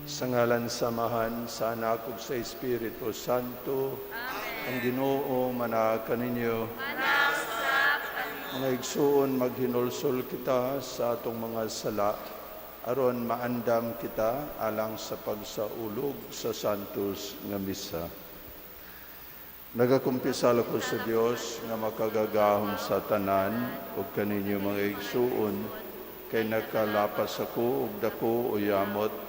Sa ngalan sa Amahan, sa Anak ug sa Espiritu Santo. Amen. Ang Ginoo manaa kaninyo. Mga igsuon, maghinulsol kita sa atong mga sala aron maandam kita alang sa pagsaulog sa Santos nga Misa. Nagakumpisal ako sa Dios nga makagagahom sa tanan ug kaninyo, mga igsuon, kay nakalapas ako og dako o yamot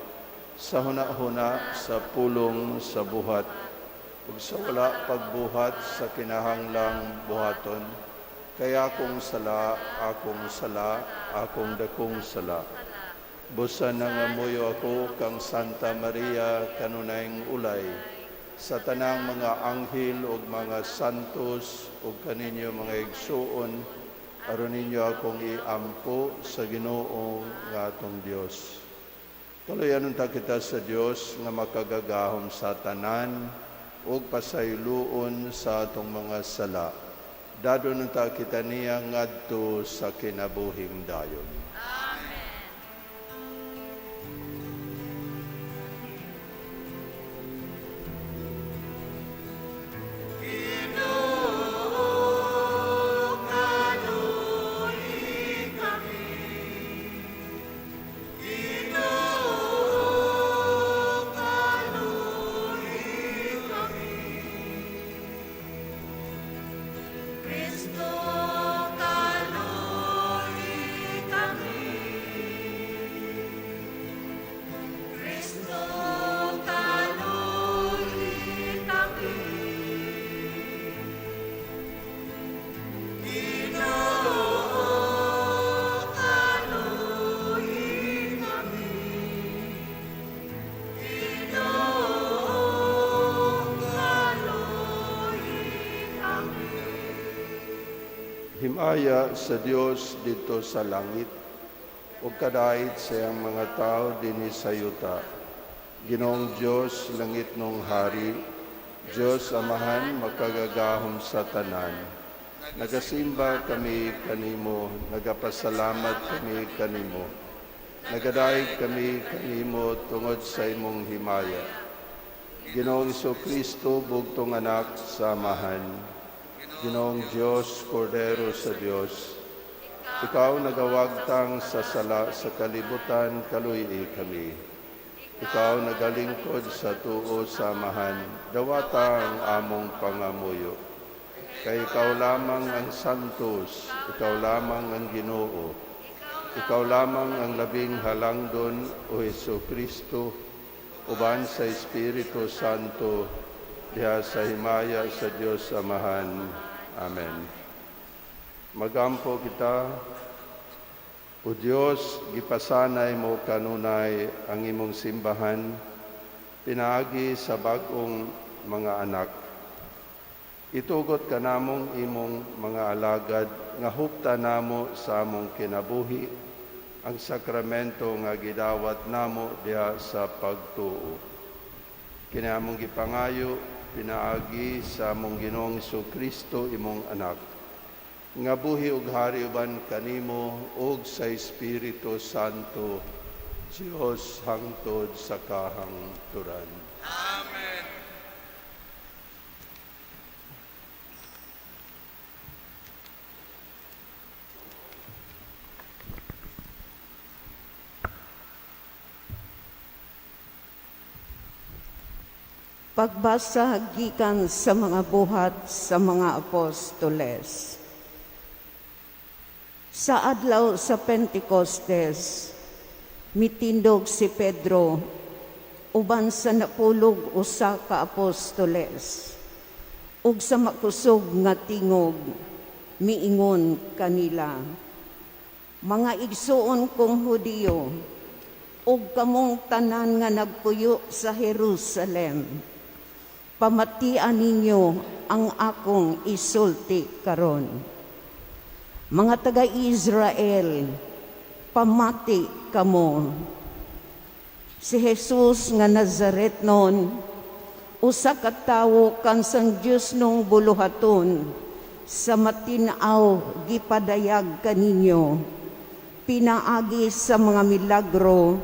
sa huna-huna, sa pulong, sa buhat ug sa wala pagbuhat sa kinahanglang buhaton. Kay akong sala, akong sala, akong dakong sala. Busa nangamuyo ako kang Santa Maria, kanunayng ulay, sa tanang mga anghel ug mga santos ug kaninyo, mga igsuon, aron ninyo akong iampo sa Ginoo nga atong Dios. Kaluyan unta kita sa Dios nga makagagahom sa tanan ug pasayloon sa atong mga sala. Dadon unta kita niya ngadto sa kinabuhing dayon. Kristo, kalui kami. Kristo, kalui kami. Ginoo, kalui kami. Ginoo, kalui kami. Himaya sa Dios didto sa langit ug kadait sa iyang mga tao dinhi sa yuta. Ginoong Dios, langitnong hari, Dios Amahan makagagahom sa tanan. Nagasimba kami kanimo, nagapasalamat kami kanimo. Nagadayeg kami kanimo tungod sa imong himaya. Ginoong Kristo, bugtong anak sa Amahan. Ginoong Dios, Kordero sa Dios, ikaw nagawagtang sa sala sa kalibutan, kaluy kami. Ikaw nagalingkod sa tuo sa Amahan, dawata ang among pangamuyo. Kay ikaw lamang ang santos, ikaw lamang ang Ginoo, ikaw lamang ang labing halangdon, o Hesu Kristo, uban sa Espiritu Santo, diha sa himaya sa Dios Amahan. Amen. Magampo kita. O Dios, gipasanay mo kanunay ang imong simbahan, pinaagi sa bag-ong mga anak. Itugot kanamong imong mga alagad nga hupta namo sa among kinabuhi ang sakramento nga gidawat namo diha sa pagtuo. Kini among gipangayo pinaagi sa among Ginoong Kristo, imong anak, nga buhi ug hari uban kanimo ug sa Espiritu Santo, Dios hangtod sa kahangturan. Amen. Pagbasa gikan sa mga Buhat sa mga Apostoles. Sa adlaw sa Pentecostes, mitindog si Pedro uban sa 11 ka apostoles ug sa makusog nga tingog miingon kanila, "Mga igsuon kong Hudiyo ug kamong tanan nga nagpuyo sa Jerusalem, pamatian ninyo ang akong isulti karon. Mga taga-Israel, pamati kamo. Si Jesus nga Nazaretnon, usa ka tawo kan sang Dios nung buluhaton sa matin-aw gipadayag kaninyo pinaagi sa mga milagro,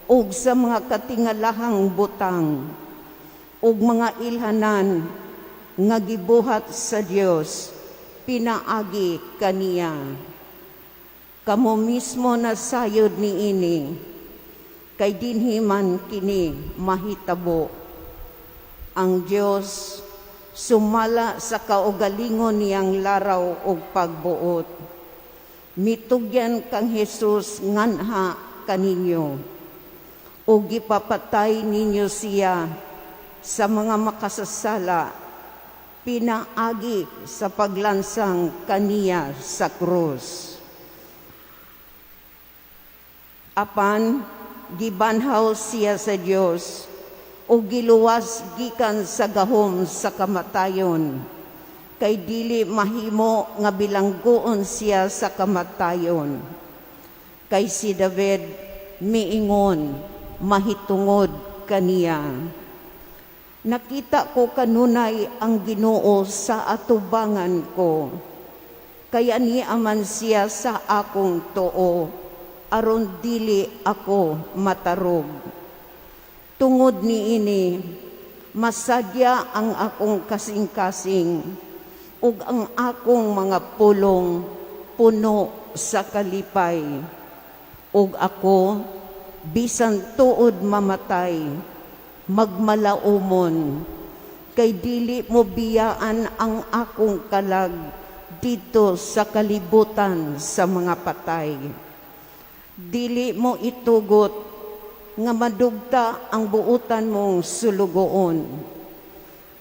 ug sa mga katingalahang butang ug mga ilhanan nga gibuhat sa Dios pinaagi kaniya. Kamo mismo nasayod niini, kay dinhi man kini mahitabo. Ang Dios, sumala sa kaugalingon niyang laraw ug pagbuot, mitugyan kang Jesus nganha kaninyo, ug gipapatay ninyo siya sa mga makasasala pinaagi sa paglansang kaniya sa krus. Apan gibanhaw siya sa Dios ug giluwas gikan sa gahom sa kamatayon, kay dili mahimo nga bilanggoon siya sa kamatayon. Kay si David miingon mahitungod kaniya: "Nakita ko kanunay ang Ginoo sa atubangan ko. Kay ania man siya sa akong tuo, aron dili ako matarog. Tungod niini, masadya ang akong kasing-kasing ug ang akong mga pulong puno sa kalipay. Ug ako, bisan tuod mamatay, magmalaumon, kay dili mo biyaan ang akong kalag didto sa kalibutan sa mga patay. Dili mo itugot nga madugta ang buutan mong sulugoon.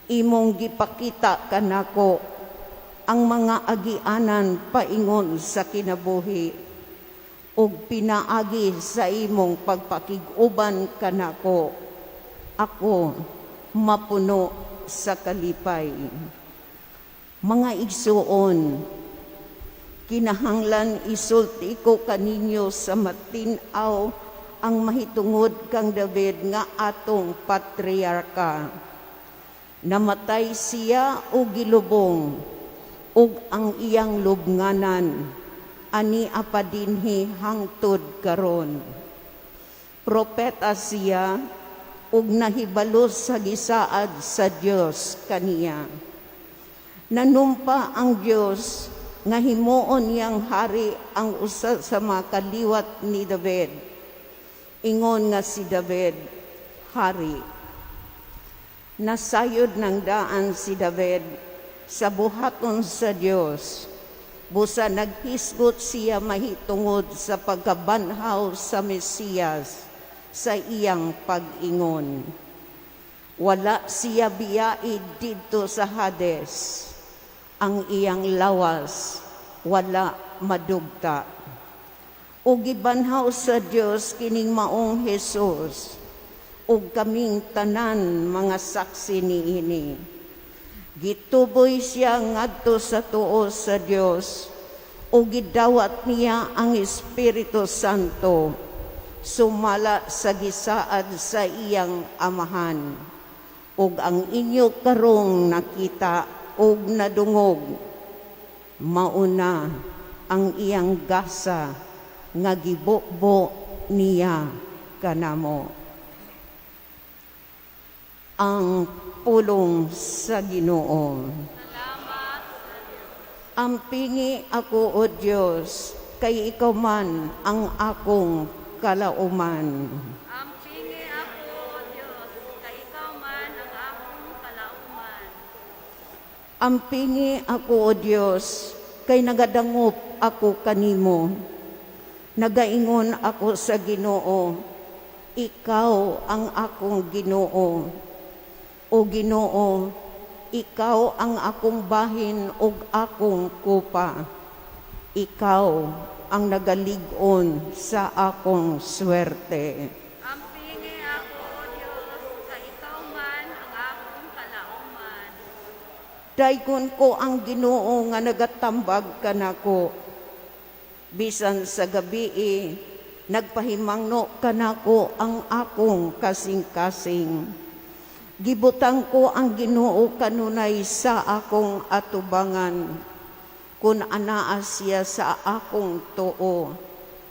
Imong gipakita kanako ang mga agianan paingon sa kinabuhi, ug pinaagi sa imong pagpakig-uban kanako, ako mapuno sa kalipay." Mga igsuon, kinahanglan isulti ko kaninyo sa matin-aw ang mahitungod kang David nga atong patriarka. Namatay siya og gilubong, ug ang iyang lubnganan ania pa dinhi hangtod karon. Propeta siya ug nahibalo sa gisaad sa Dios kaniya. Nanumpa ang Dios nga himuon niyang hari ang usa sa mga kaliwat ni David. Ingon nga si David hari. Nasayod ng daan si David sa buhaton sa Dios. Busa naghisgot siya mahitungod sa pagkabanhaw sa Mesiyas sa iyang pag-ingon: "Wala siya biyai didto sa Hades. Ang iyang lawas wala madugta." Ug gibanhaw sa Dios kining maong Jesus, ug kaming tanan mga saksi niini. Gituboy siya ngadto sa tuo sa Dios, ug gidawat niya ang Espiritu Santo sumala sa gisaad sa iyang amahan. Ug ang inyo karong nakita ug nadungog, mauna ang iyang gasa nga gibubo niya kanamo. Ang pulong sa Ginoo. Ampingi ako, O Dios, kay ikaw man ang akong kalauman. Ampingi ako, O Diyos, kay ikaw man ang akong kalauman. Ampingi ako, O Dios, kay nagadangop ako kanimo. Nagaingon ako sa Ginoo, "Ikaw ang akong Ginoo. O Ginoo, ikaw ang akong bahin ug akong kupa. Ikaw ang nagalig-on sa akong swerte." Ampingi ako, O Diyos, kay ikaw man ang akong kalauman. Daygon ko ang Ginoo nga nagatambag kanako. Bisan sa gabii, nagpahimangno kanako ang akong kasing-kasing. Gibutang ko ang Ginoo kanunay sa akong atubangan. Kun anaa siya sa akong tuo,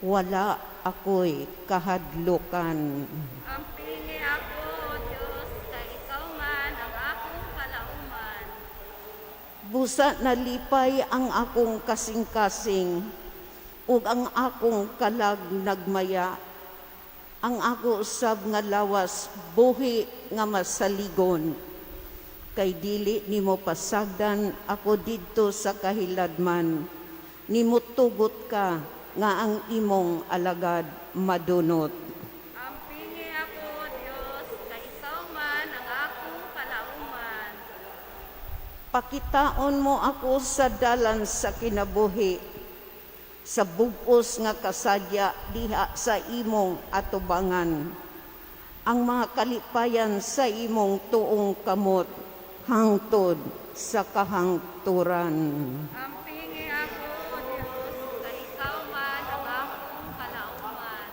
wala ako'y kahadlukan. Ampingi ako, O Dios, kay ikaw man ang akong kalauman. Busa nalipay ang akong kasing-kasing ug ang akong kalag nagmaya. Ang ako usab nga lawas buhi nga masaligon. Kay dili nimo pasagdan ako didto sa kahiladman. Nimo tugot ka nga ang imong alagad madunot. Ampingi ako, O Dios, kay ikaw man ang akong kalauman. Pakitaon mo ako sa dalan sa kinabuhi, sa bugos nga kasadya diha sa imong atubangan. Ang mga kalipayan sa imong tuong kamot, hangtod sa kahangturan. Ampingi ako, O Dios, kay ikaw man ang akong kalauman.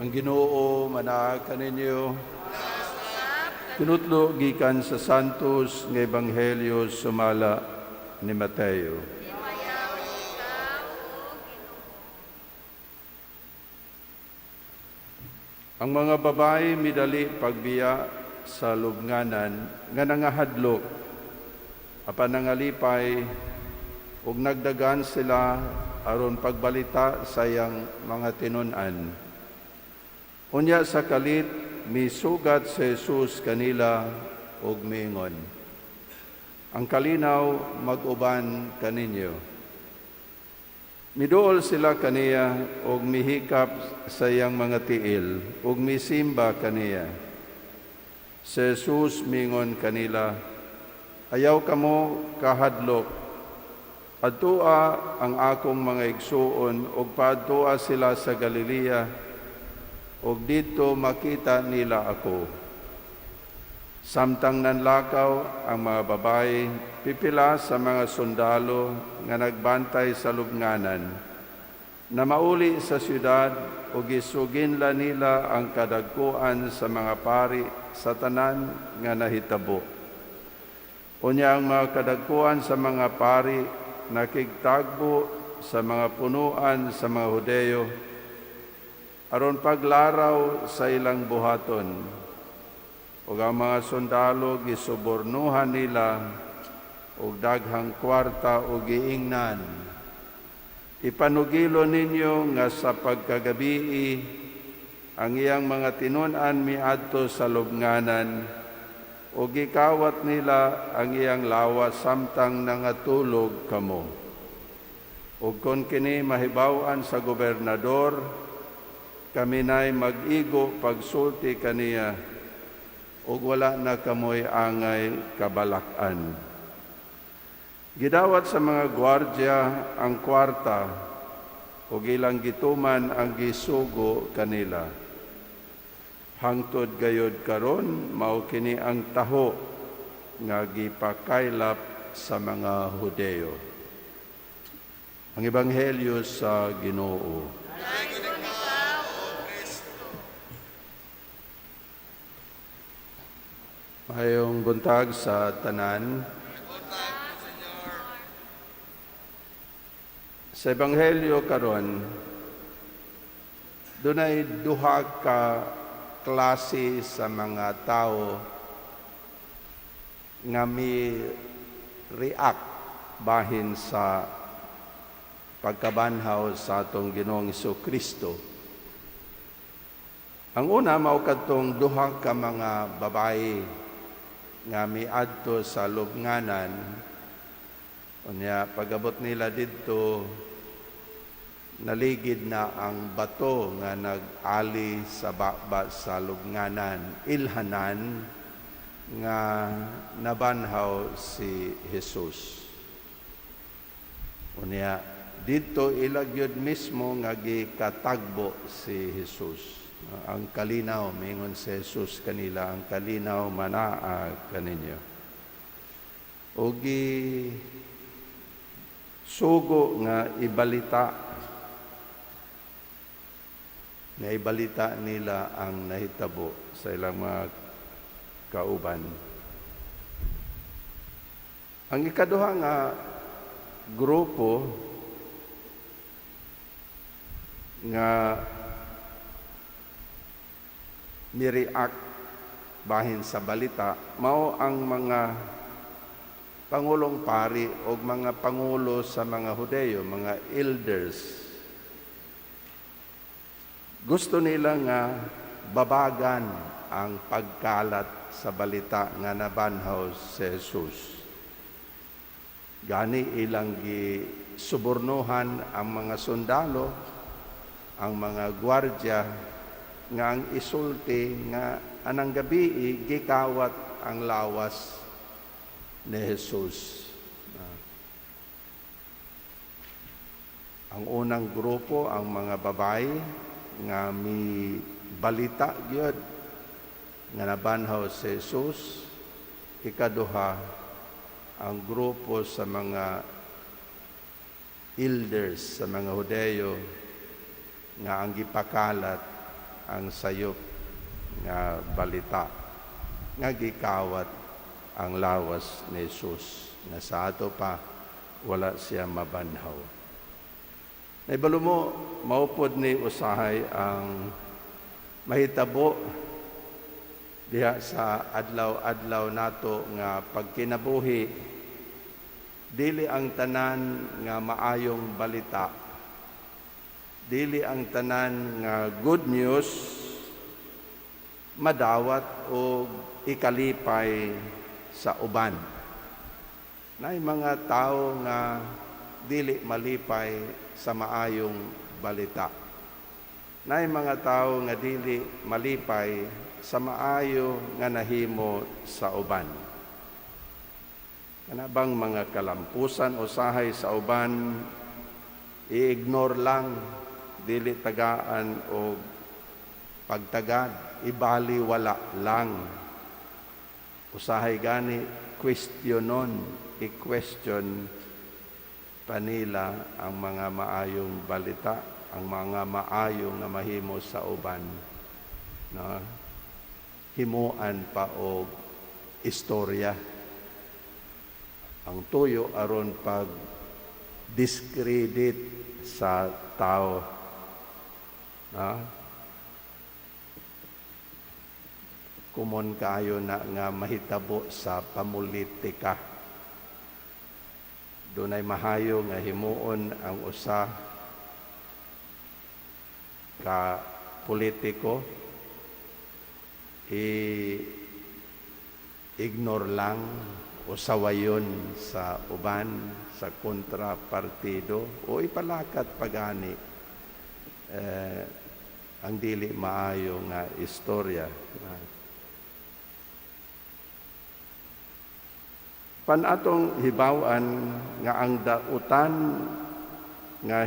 Ang Ginoo manaa kaninyo. Tinutlo gikan sa Santos nga Ebanghelyo sumala ni Mateo. Himayaon ikaw, O Ginoo. Ang mga babae midali pagbiya sa lubnganan nga nangahadlok apan nangalipay ug nagdagan sila aron pagbalita sa iyang mga tinun-an. Unya sa kalit misugat si Jesus kanila ug miingon, "Ang kalinaw mag-uban kaninyo." Miduol sila kaniya ug mihikap sa iyang mga tiil ug misimba kaniya. Si Jesus mingon kanila, "Ayaw kamo kahadlok. Adtua ang akong mga igsuon ug paadtua sila sa Galilea ug didto makita nila ako." Samtang nanlakaw ang mga babae, pipila sa mga sundalo nga nagbantay sa lubnganan, na mauli sa syudad ug gisuginla nila ang kadagkuan sa mga pari sa tanan nga nahitabo. Unya ang mga kadagkuan sa mga pari nakigtagbo sa mga punuan sa mga Hudeyo aron paglaraw sa ilang buhaton. Ug ang mga sundalo gisubornuhan nila og daghang kwarta ug giingnan, "Ipanugilo ninyo nga sa pagkagabii ang iyang mga tinun-an miadto sa lubnganan ug gikawat nila ang iyang lawas samtang nangatulog kamo. Ug kon kini mahibaw-an sa gobernador, kami nay mag-igo pagsulti kaniya ug wala na kamoy angay kabalak-an." Gidawat sa mga gwardya ang kwarta ug ilang gituman ang gisugo kanila. Hangtod gayod karon mao kini ang taho nga gipakaylap sa mga Hudeyo. Ang Ebanghelyo sa Ginoo. Dayon ikaw, O Kristo. Mayong buntag sa tanan. Sa Ebanghelyo karon, dunay duha ka klase sa mga tao nga mi react bahin sa pagkabanhaw sa atong Ginoong Kristo. Ang una mao kadtong duha ka mga babayi nga miadto sa lubnganan. Unya pag-abot nila didto, naligid na ang bato nga nag-ali sa baba sa lubnganan, ilhanan nga nabanhaw si Jesus. Unya didto ila gyud mismo nga gikatagbo si Jesus. Ang kalinaw, mingon si Jesus kanila, "Ang kalinaw manaa kaninyo." O sugo nga ibalita nila ang nahitabo sa ilang mga kauban. Ang ikaduha nga grupo nga ni-react bahin sa balita mao ang mga pangulong pari o mga pangulo sa mga Hudeyo, mga elders. Gusto nila nga babagan ang pagkalat sa balita nga nabanhaw si Jesus. Gani ilang gisubornuhan ang mga sundalo, ang mga gwardya, nga ang isulti nga anang gabi gikawat ang lawas ni Jesus. Ang unang grupo, ang mga babae nga mi balita gyud nga nabanhaw si Jesus. Ikaduha, ang grupo sa mga elders sa mga Hudeyo nga ang gipakalat ang sayop nga balita nga gikawat ang lawas ni Jesus, nga sa ato pa wala siya mabanhaw. Naibalo mo, maupod ni usahay ang mahitabo diha sa adlaw-adlaw nato nga pagkinabuhi. Dili ang tanan nga maayong balita, dili ang tanan nga good news madawat o ikalipay sa uban. Nay mga tao nga dili malipay sa maayong balita. Nay mga tao nga dili malipay sa maayo nga nahimo sa uban. Kana bang mga kalampusan usahay sa uban, i-ignore lang, dili tagaan o pagtagad, ibaliwala lang. Usahay gani questionon, i-question pa nila ang mga maayong balita, ang mga maayong nga mahimo sa uban. No? Himuan pa og istorya. Ang tuyo aron pag discredit sa tao. No? Common kaayo na nga mahitabo sa pamulitika. Dunay mahayo nga himuon ang usa ka politiko, i-ignore lang o sawayon sa uban, sa kontrapartido, o ipalakat pagani ang dili maayo nga istorya. Pan atong hibaw-an nga ang dautan nga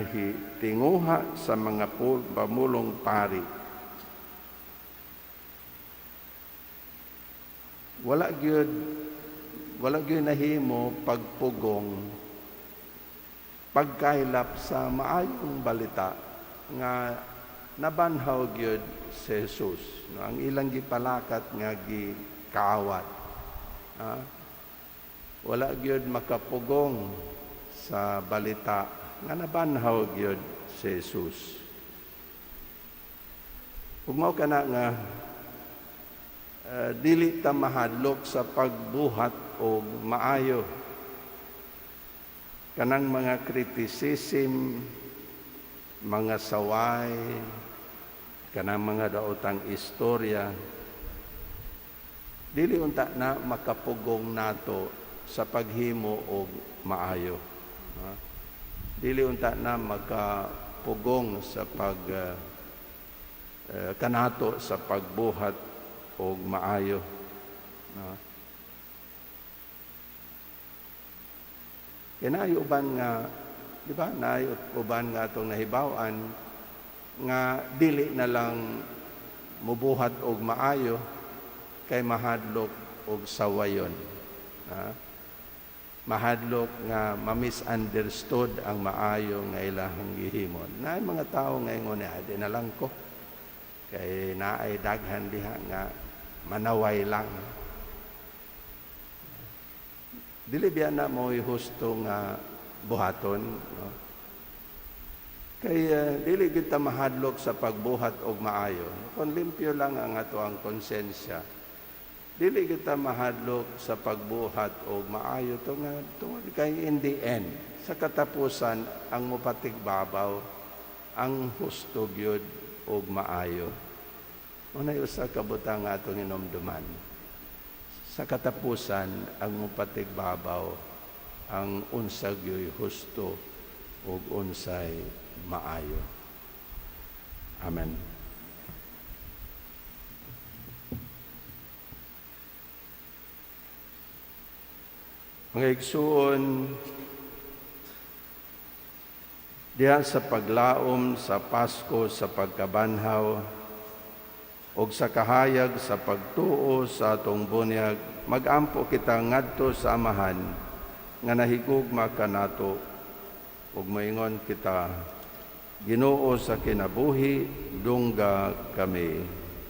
tinguha sa mga pamulong pari, wala gyud nahimo pagpugong pagkailap sa maayong balita nga nabanhaw gyud si Jesus. No, ang ilang gipalakat nga gikawat. Wala gyud makapugong sa balita nga nabanhaw gyud si Jesus. Ug mao kana nga dili ta mahadlok sa pagbuhat og maayo. Kanang mga criticism, mga saway, kanang mga daotang istorya, dili unta na makapugong nato sa paghimo og maayo. Ha? Dili unta na makapugong sa pag kanato sa pagbuhat og maayo. Ha? Kay naay uban nga, di ba? Naay uban nga atong nahibaw-an nga dili na lang mubuhat og maayo kay mahadlok og sawayon. Ha? Mahadlok nga ma-misunderstood ang maayo nga ilahang gihimo. Naay mga tawo nga ingon niya, "Di na lang ko. Kay naay daghan diha nga manaway lang." Dili biya na mo'y husto nga buhaton, no? Kay dili gid ta mahadlok sa pagbuhat og maayo. Kung limpyo lang ang ato ang konsensya, dili kita mahadlok sa pagbuhat og maayo to nga tungod kay in the end, sa katapusan, ang mopatigbabaw ang husto gyud og maayo. Unay usa ka butang nga atong hinumduman. Sa katapusan, ang mopatigbabaw ang unsa gyoy husto ug unsay maayo. Amen. Mga igsuon, diha sa paglaom sa Pasko sa pagkabanhaw ug sa kahayag sa pagtuo sa atong bunyag, magampo kita ngadto sa Amahan nga nahigugma kanato ug moingon kita, Ginoo sa kinabuhi, dungga kami.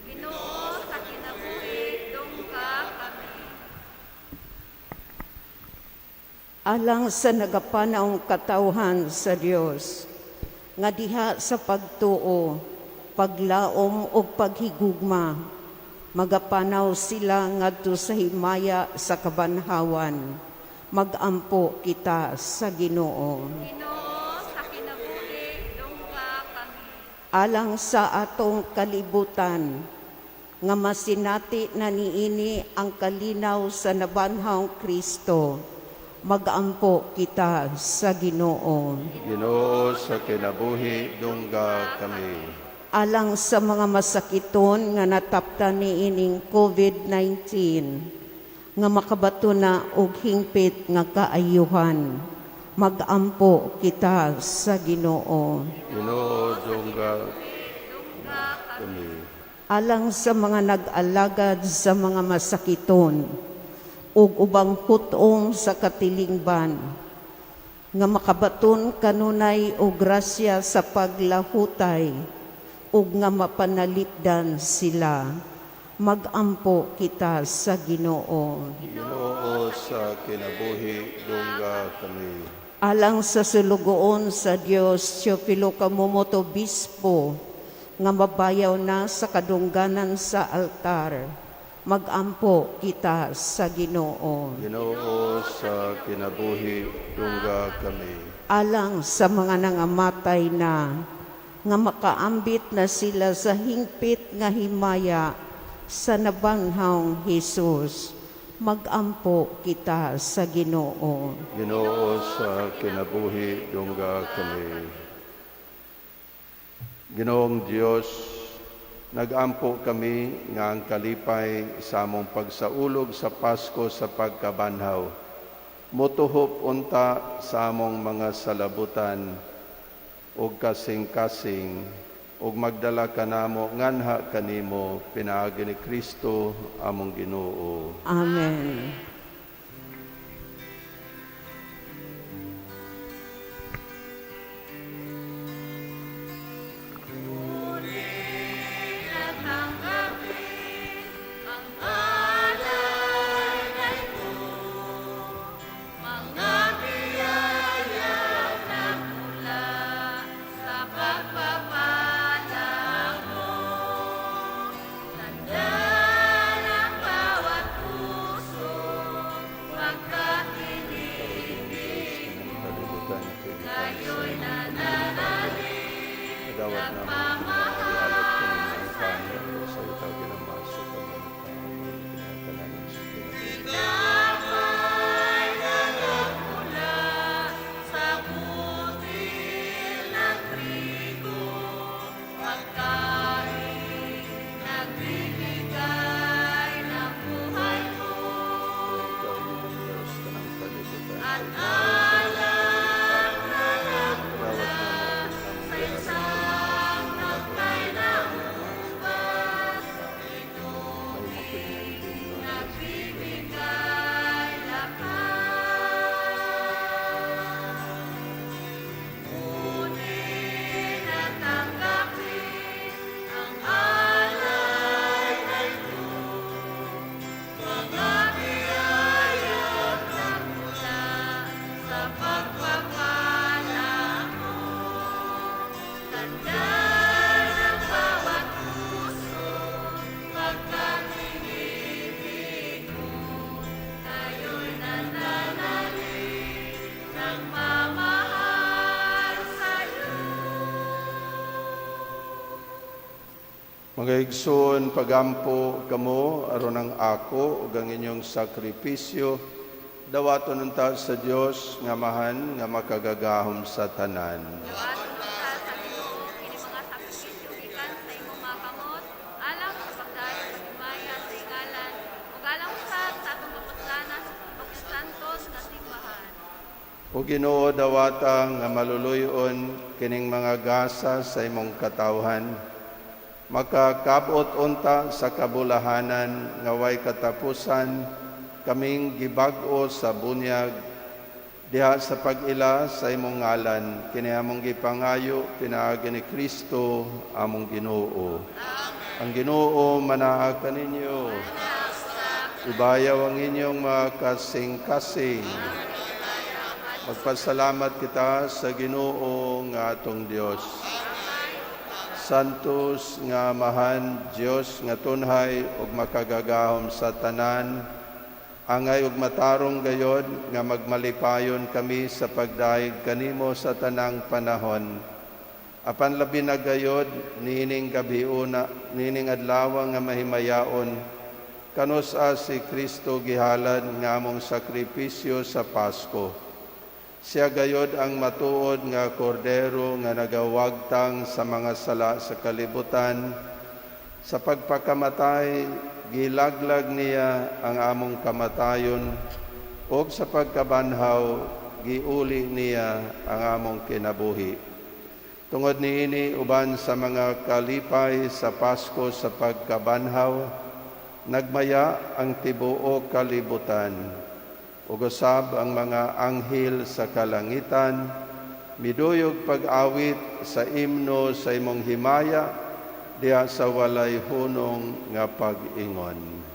Ginoo sa kinabuhi, dungga kami. Alang sa nagapanawng katawhan sa Dios nga diha sa pagtuo, paglaom ug paghigugma, magapanaw sila ngadto sa himaya sa kabanhawan. Magampo kita sa Ginoo. Ginoo sa kinabuhi, dungga kami. Alang sa atong kalibutan nga masinati na niini ang kalinaw sa nabanhawng Kristo, magampo kita sa Ginoo. Ginoo sa kinabuhi, dungga kami. Alang sa mga masakiton nga nataptan niining COVID-19, nga makabato na og hingpit nga kaayuhan, magampo kita sa Ginoo. Ginoo, dungga kami. Alang sa mga nag-alagad sa mga masakiton ug ubang hut-ong sa katilingban, nga makabaton kanunay og grasya sa paglahutay ug nga mapanalipdan sila, magampo kita sa Ginoo. Ginoo sa kinabuhi, dungga kami. Alang sa sulugoon sa Dios, Teofilo Kamumoto Obispo, nga mabayaw na sa kadungganan sa altar, magampo kita sa Ginoo. Ginoo sa kinabuhi, dungga kami. Alang sa mga nangamatay na, nga makaambit na sila sa hingpit nga himaya sa nabanghawng Hesus, magampo kita sa Ginoo. Ginoo sa kinabuhi, dungga kami. Ginoong Dios, nagampo kami nga ang kalipay sa among pagsaulog sa Pasko sa pagkabanhaw motuhop unta sa among mga salabutan ug kasing-kasing ug magdala kanamo nganha kanimo pinaagi ni Kristo among Ginoo. Amen. Tanggapin ang alay na ito, mga biyaya na mula sa pagpapala mo. Tandaan ang bawat puso. Dawat na Nagmamahal sa'yo. Sa ikaw ginamasa kami ng tao, kinatanan sa kinabuhi. Tinapay na nagmula sa butil ng trigo, pagkain nagbibigay ng buhay ko. Ikaw yung Diyos ng kalibutan. At alak na nagmula sa isang tangkay na ubas, nagbibigay lakas. Kunin at tanggapin ang alay na ito, mga biyayang nagmula sa pagpapala mo. Tanda ng bawat puso, pagkat tinibig ko, tayo'y nananalig ng mamahal sa'yo. Mga igsoon, pagampo kamo aron ang ako ug ang inyong sakripisyo dawaton unta sa Dios nga Amahan nga makagagahom sa tanan. Dawaton unta sa Ginoo kini mga sakripisyo gikan sa imong mga kamot, alang sa pagdayon sa himaya sa ingalan ug alang usab sa atong maputlanan sa pagkasantos nga simbahan. O Ginoo, dawata nga maluluyon kining mga gasa sa imong katawhan, makakabot unta sa kabulahanan nga way katapusan kaming gibag-o sa bunyag diha sa pag-ila sa imong ngalan, kini among gipangayo pinaagi ni Kristo among Ginoo. Ang Ginoo manaa kaninyo. Ibayaw ang inyong mga kasing-kasing. Magpasalamat kita sa Ginoo nga atong Dios. Santos nga Amahan, Dios nga tunhay ug makagagahom sa tanan, angay ug matarong gayod nga magmalipayon kami sa pagdayeg kanimo sa tanang panahon. Apan labi na gayod niining gabiuna, niining adlaw nga mahimayaon, kanus-a si Kristo gihalad nga among sakripisyo sa Pasko. Siya gayod ang matuod nga kordero nga nagawagtang sa mga sala sa kalibutan. Sa pagpakamatay, gilaglag niya ang among kamatayon, ug sa pagkabanhaw, giuli niya ang among kinabuhi. Tungod niini, uban sa mga kalipay sa Pasko sa pagkabanhaw, nagmaya ang tibuok kalibutan. Ug usab ang mga anghel sa kalangitan, miduyog pag-awit sa imno sa imong himaya, diha sa walay hunong nga pag-ingon.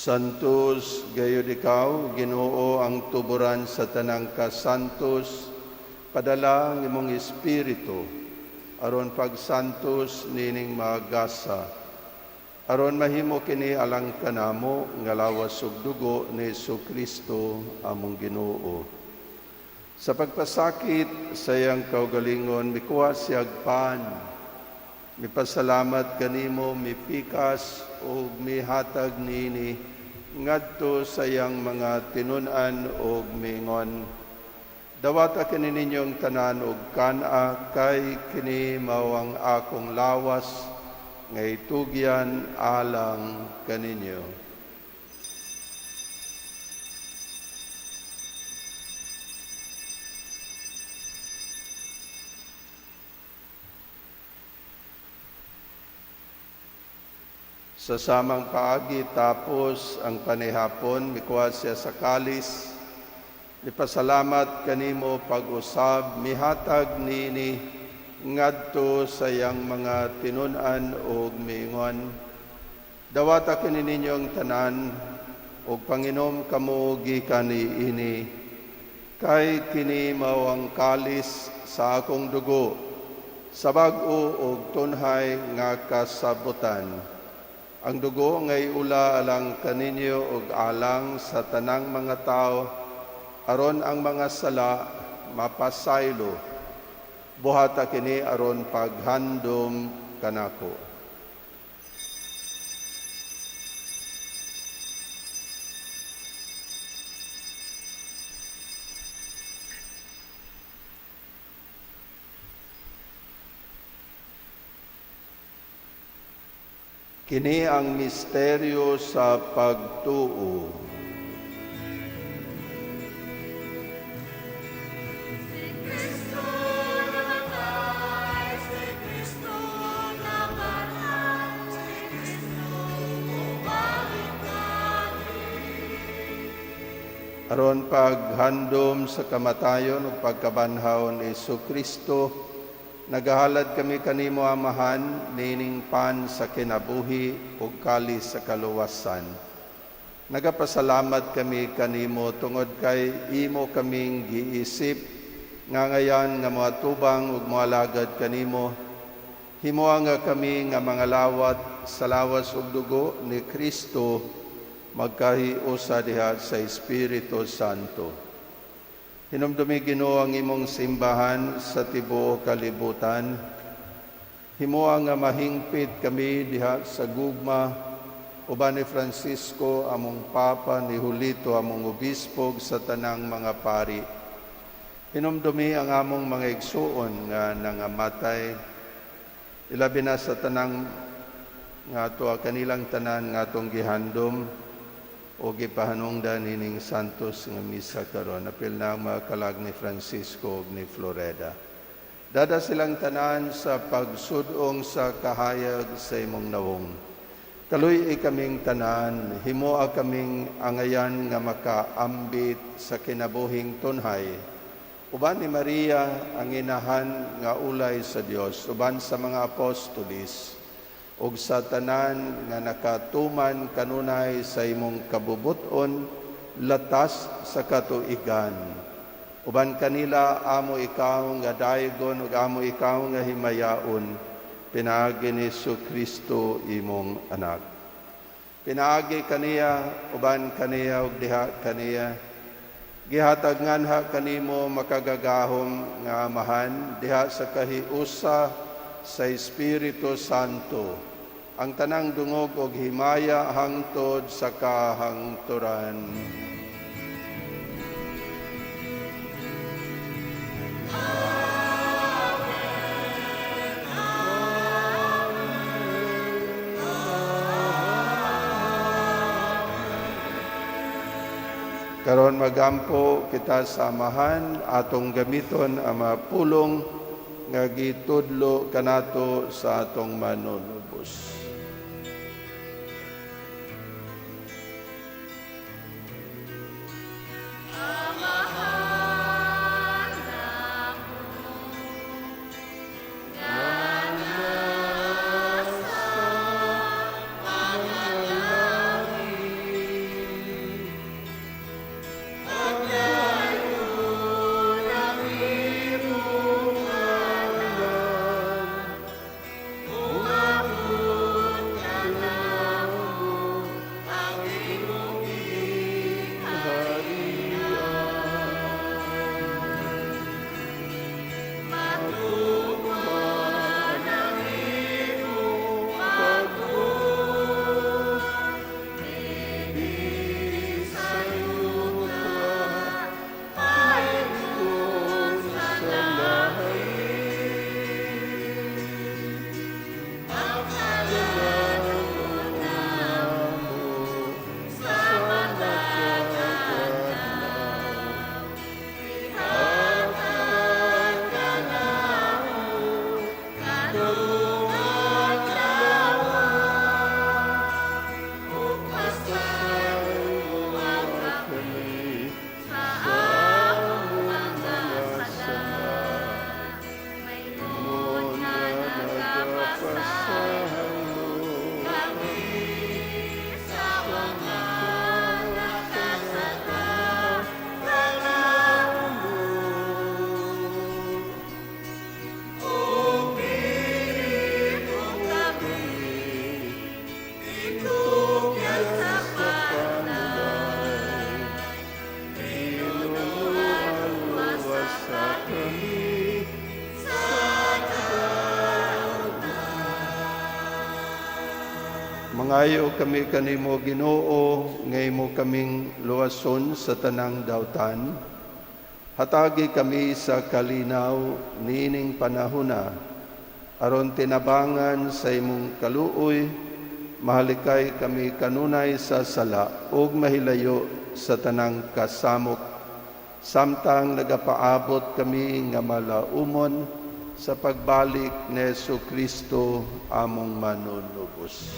Santos gayud ikaw, Ginoo, ang tuburan sa tanang kasantos, padala ang imong espiritu. aron pagsantos nining magasa. Aron mahimo kini alang kanamo nga lawas ug dugo ni Kristo among Ginoo. Sa pagpasakit sa iyang kaugalingon, mikuha siyag pan, mipasalamat kanimo, mipikas ug mihatag nini ngadto sa iyang mga tinun-an ug miingon: "Dawata kini ninyong tanan ug kan-a, kay kini mao ang akong lawas nga itugyan alang kaninyo." Sa samang paagi, tapos ang panihapon, mikuha siya sa kalis, mipasalamat kanimo pag-usab, mihatag nini ngadto sa iyang mga tinun-an ug miingon: "Dawata kini ninyong tanan ug panginom kamo gikan niini, kay kini mao ang kalis sa akong dugo, sa bag-o ug tunhay nga kasabutan. Ang dugo ngay ula alang kaninyo ug alang sa tanang mga tao, aron ang mga sala mapasaylo. Buhata kini aron paghandom kanako." Kini ang misteryo sa pagtuo. Si Kristo namatay, si Kristo nabanal, si Kristo bumalik Aron paghandom sa kamatayon ug pagkabanhaw ni Kristo, nagahalad kami kanimo, Amahan, nining pan sa kinabuhi ug kalis sa kaluwasan. Nagapasalamat kami kanimo tungod kay imo kaming giisip nga ngayan nga moatubang ug moalagad kanimo. Himoa nga kami nga mga lawat sa lawas ug dugo ni Kristo magkahiusa diha sa Espiritu Santo. Hinumdumi, Ginoo, ang imong simbahan sa tibuok kalibutan. Himoa nga mahingpit kami diha sa gugma uban ni Francisco among Papa, ni Julito among obispo, ug sa tanang mga pari. Hinumdumi ang among mga igsuon nga nangamatay, ilabi na sa tanang nga ato kanilang tanan nga atong gihandom o gipahanungdan nining santos nga misa karon, apil na ang mga kalag ni Francisco ug ni Floreda. Dada silang tanan sa pagsudong sa kahayag sa imong nawong. Kaluy-i kaming tanan, himoa kaming angayan nga makaambit sa kinabuhing tunhay. Uban ni Maria ang inahan nga ulay sa Dios, uban sa mga apostolis, ug sa tanan nga nakatuman kanunay sa imong kabubuton latas sa katuigan. Uban kanila amo ikaw nga daygon ug amo ikaw nga himayaon, pinaagi ni Kristo imong anak. Pinaagi kaniya, uban kaniya ug diha kaniya, gihatag nganha kanimo makagagahom nga Amahan diha sa kahiusa sa Espiritu Santo ang tanang dungog og himaya hangtod sa kahangturan. Karon magampo kita sa Amahan, atong gamiton ang mga pulong nga gitudlo kanato sa atong manunubos. Amahan namo nga nasa mga langit, paglayon ang imong ngalan. Tarungan lamang, ug pasayloa kami sa among mga sala. Maingon nga nagapasaylo kami sa mga nakasala kanamo. Piliin mo kami, itugyan sa panulay. Tinunuan luwasa kami sa Mangayo kami kanimo Ginoo, ngay mo kaming luwason sa tanang dautan. Hatagi kami sa kalinaw niining panahona, aron tinabangan sa imong kaluoy, mahalikay kami kanunay sa sala ug mahilayo sa tanang kasamok. Samtang nagapaabot kami nga malaumon sa pagbalik ni Hesus Kristo among manunubos.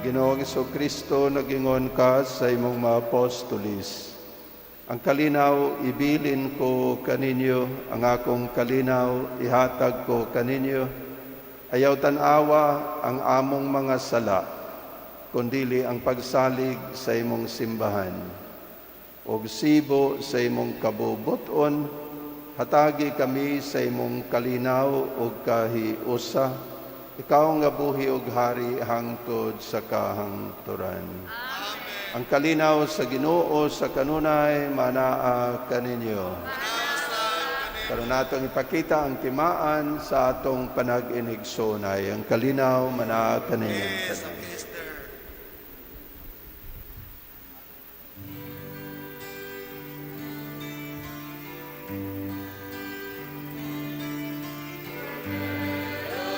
Ginoong Kristo, nagingon ka sa imong mga apostolis. Ang kalinaw ibilin ko kaninyo, ang akong kalinaw ihatag ko kaninyo. Ayaw tan-awa ang among mga sala, kundili ang pagsalig sa imong simbahan. Og sibo sa imong kabubuton, hatagi kami sa imong kalinaw ug kahiusa. Ikaw nga buhi ug hari hangtod sa kahangturan. Ang kalinaw sa Ginoo sa kanunay manaa kaninyo. Karon natong ipakita ang timaan sa atong panag-inigsoonay. Ang kalinaw manaa kaninyo. Yes, Sister.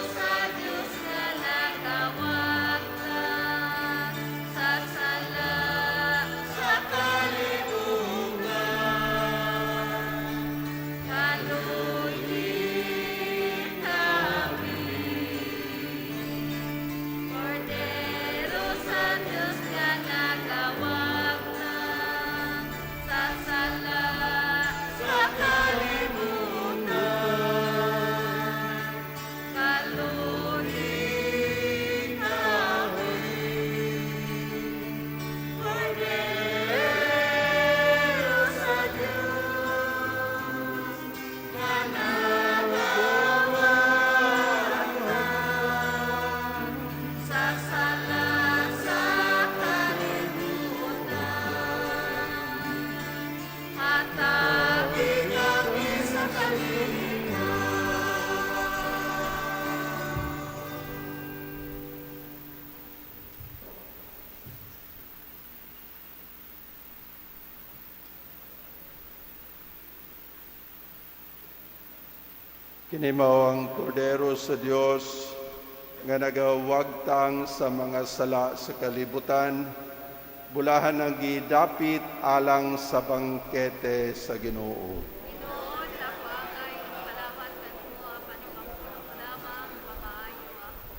Sa Diyos nga nagawagtang sa sala sa kalibutan. Kaluyi kami. Kordero sa Diyos nga nagawagtang sa sala Sa kalibutan. Kaluyi Kami. Kordero sa Diyos nga nagawagtang sa sala sa kalibutan. Hatagi kami sa kalinaw. Kini mao ang kordero sa Dios nga nagawagtang sa mga sala sa kalibutan, bulahan ang gidapit alang sa bangkete sa Ginoo. Ginoo, sa pangay, palawas kanimo apan ikaw lamang mamaayo ako.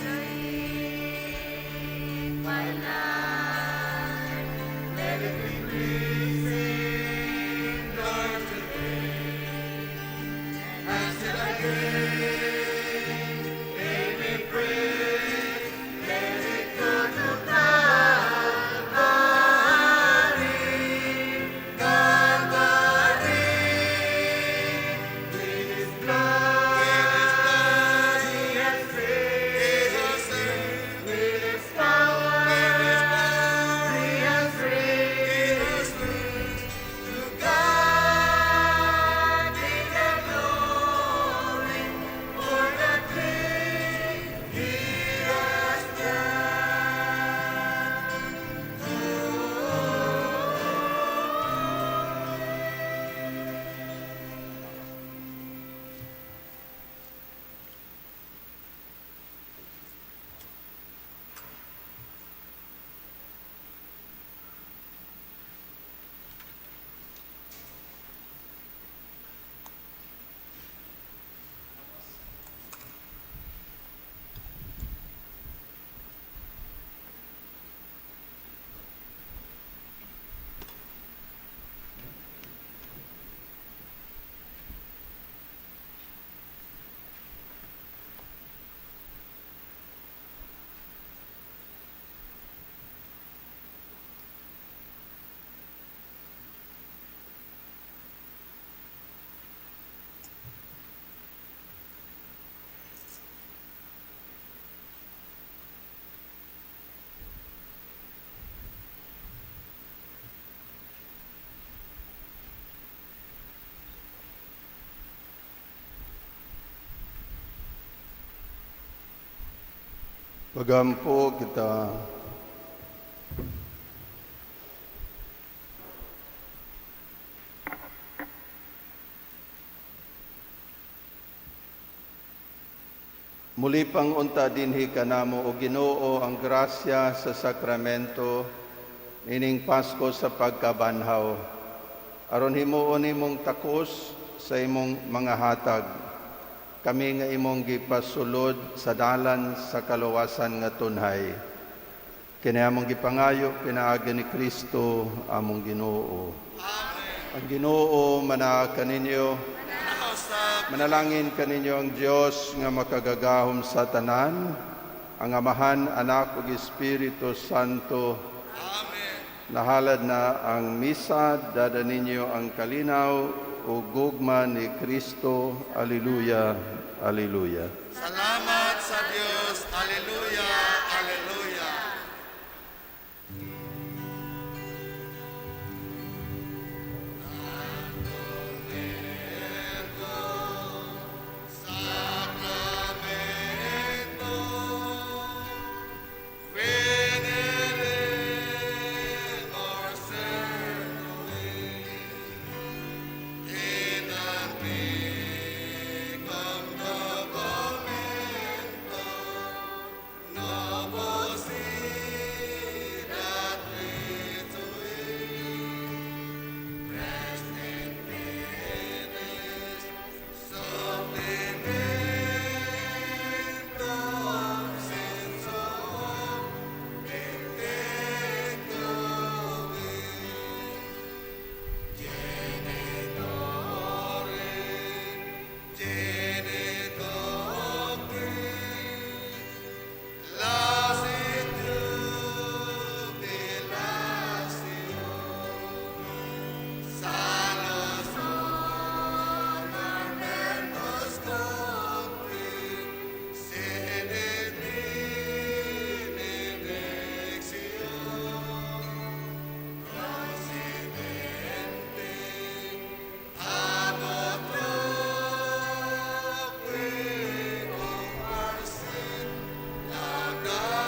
Take my life, Let it be pleasing, Lord, to thee. And till I give, may me breathe, let it go to Calvary, Calvary. With His blood, He has saved me. With His power, He has raised me. To God be the glory for the things He has done. Pagampo kita. Muli pang unta dinhi kanamo o Ginoo ang grasya sa sakramento ining Pasko sa pagkabanhaw. Aron himuon nimong takos sa imong mga hatag. Kami nga imong gipasulod sa dalan sa kaluwasan nga tunhay. Kini among gipangayo pinaagi ni Kristo among Ginoo. Ang Ginoo manaa kaninyo. Manalangin kaninyo ang Dios nga makagagahom sa tanan, ang Amahan, Anak ug Espiritu Santo. Amen. Nahalad na ang misa, dada ninyo ang kalinaw ug gugma ni Kristo. Alleluia. Alleluia. Salamat sa Diyos. Alleluia. Alleluia. Sacramento, veneremur serui, in anticum documento, novus dat vitui, present fides supplementum sensuum benedictui. Genitore, genitor Lasit jubilatio, salus ornamentus cupri, sede benedictio, considente ab utroque comparsit laudatio.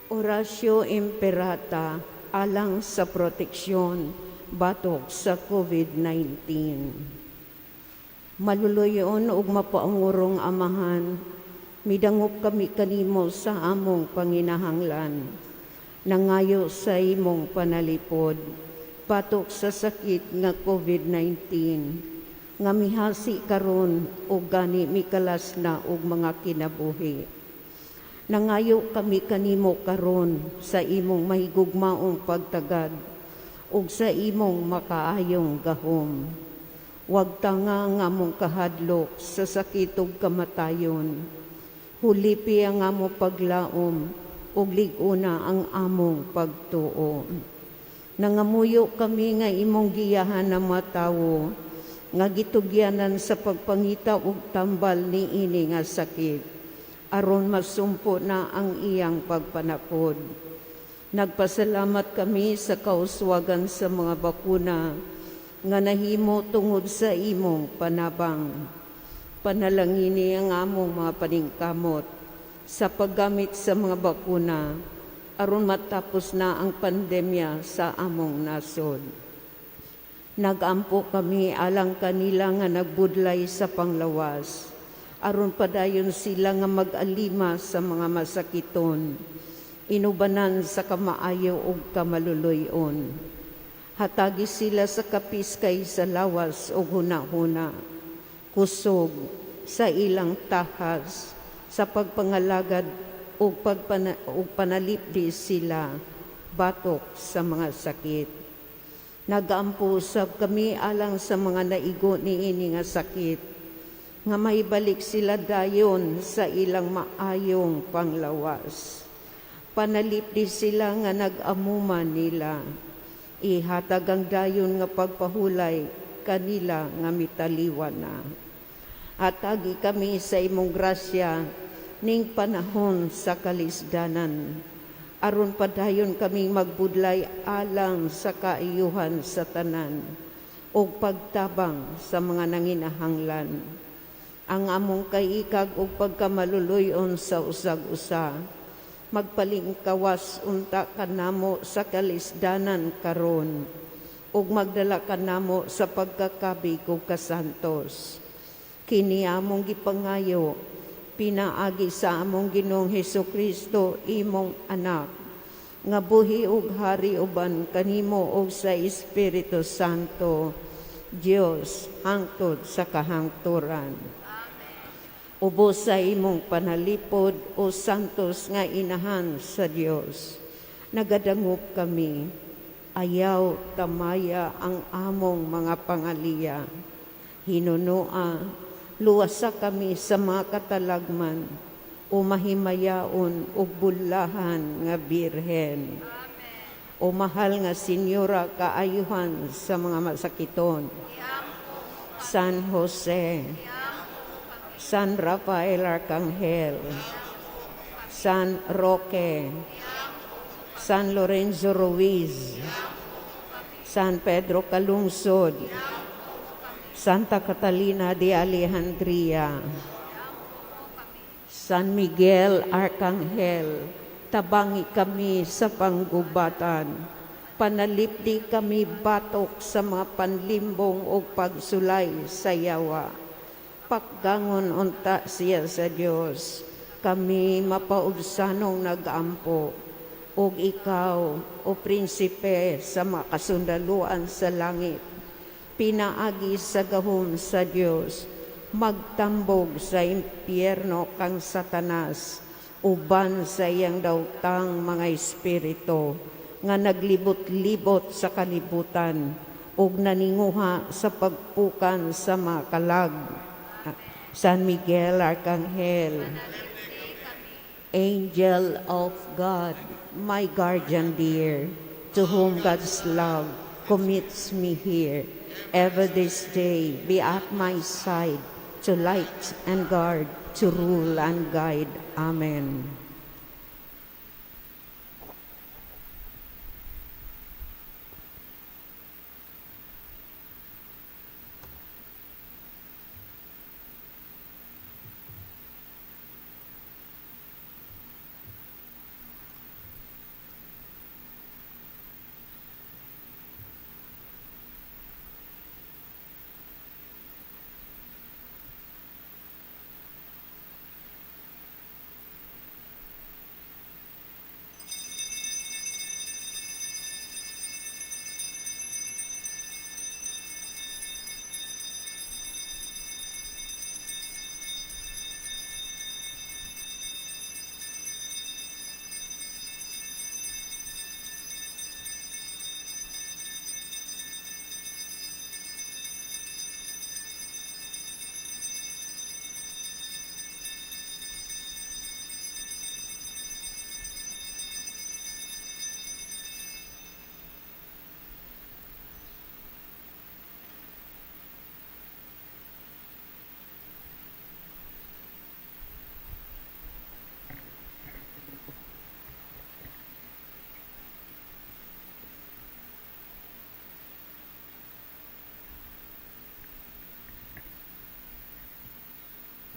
Oratio Imperata alang sa proteksyon batok sa COVID-19. Maluluyon ug mapaungurong amahan, Midangop kami kanimo sa among panginahanglan. Nangayo sa imong panalipod, batok sa sakit nga COVID-19, nga mihasi karon og gani mikalas na og mga kinabuhi. Nangayo kami kanimo karon sa imong mahigugmaong pagtagad ug sa imong makaayong gahom. Wag tanga ang among kahadlok sa sakit ug kamatayon. Hulipi ang among paglaom ug lig-una ang among pagtuo. Nangamuyo kami nga imong giyahan ang mga tawo nga gitugyanan sa pagpangita og tambal niini nga sakit aron masumpo na ang iyang pagpanakod. Nagpasalamat kami sa kauswagan sa mga bakuna nga nahimo tungod sa imong panabang. Panalangini ang among mga paningkamot sa paggamit sa mga bakuna aron matapos na ang pandemya sa among nasod. Nagampo kami alang kanila nga nagbudlay sa panglawas, aron padayon sila nga mag-alima sa mga masakiton, inubanan sa kamaayo ug kamaluluyon. Hatagi sila sa kapiskay sa lawas ug hunahuna, kusog sa ilang tahas, sa pagpangalagad ug panalipdi sila batok sa mga sakit. Nagaampo sab kami alang sa mga naigo niini nga sakit, nga maibalik sila dayon sa ilang maayong panglawas. Panalipdi sila nga nag-amuman nila. Ihatag ang dayon nga pagpahulay kanila nga mitaliwan na. Hatagi kami sa imong grasya ning panahon sa kalisdanan, aron padayon kaming magbudlay alang sa kaayuhan sa tanan ug pagtabang sa mga nanginahanglan. Ang among kaikag ug pagkamaluluyon sa usag-usa, magpalingkawas unta kanamo sa kalisdanan karon ug magdala kanamo sa pagkakabig ug kasantos. Kini among gipangayo pinaagi sa among Ginoong Hesukristo, imong anak, nga buhi ug hari uban kanimo ug sa Espiritu Santo, Dios, hangtod sa kahangturan. Ubos sa imong panalipod, o santos nga inahan sa Dios, nagadangop kami, ayaw tamaya ang among mga pangaliya. Hinunoa, luwasa kami sa mga katalagman, o mahimayaon o bulahan nga birhen. O mahal nga Senyora, kaayuhan sa mga masakiton. San Jose, San Rafael Arcangel, San Roque, San Lorenzo Ruiz, San Pedro Calungsod, Santa Catalina de Alejandría, San Miguel Arcangel, tabangi kami sa panggubatan, panalipdi kami batok sa mga panlimbong o pagsulay sa yawa. Pakgangon unta siya sa Dios, kami mapaubsanong nag-ampo, ug ikaw, o prinsipe sa mga kasundaluan sa langit, pinaagi sa gahom sa Dios, magtambog sa impyerno kang Satanas, uban sa iyang dautang mga espiritu, nga naglibot-libot sa kalibutan, ug naninguha sa pagpukan sa mga kalag. San Miguel Arcangel, Angel of God, my guardian dear, to whom God's love commits me here, ever this day be at my side, to light and guard, to rule and guide. Amen.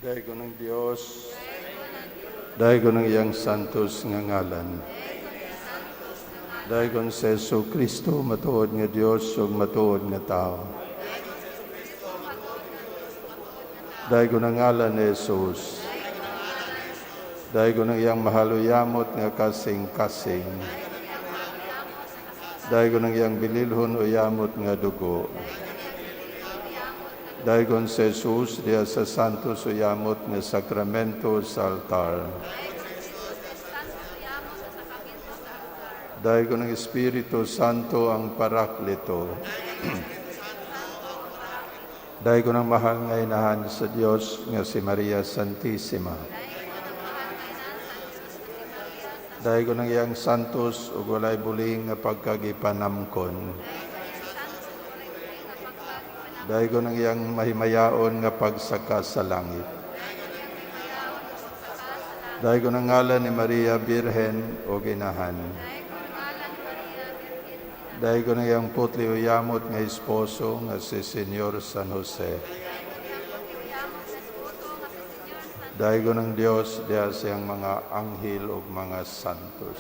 Daygon ang Dios. Daygon ang iyang santos nga ngalan. Daygon si Jesu Kristo, matuod nga Dios ug matuod nga tao. Daygon ang ngalan ni Jesus. Daygon ang iyang mahaluyamot nga kasing-kasing. Daygon ang iyang bililhon o yamot nga dugo. Daygon si Jesus diha sa Santos o yamot nga sakramento sa altar. Daygon ang Espiritu Santo, ang Parakleto. Daygon ang mahal nga inahan sa Dios nga si Maria Santissima. Daygon ang iyang santos ug walay buling nga pagkagipanamkon. Daygon ang iyang mahimayaon nga pagsaka sa langit. Daygon ang ngalan ni Maria Birhen o Ginahan. Daygon ang iyang putli o yamot nga esposo nga si Senyor San Jose. Daygon ang Dios diha sa iyang mga anghel ug mga santos.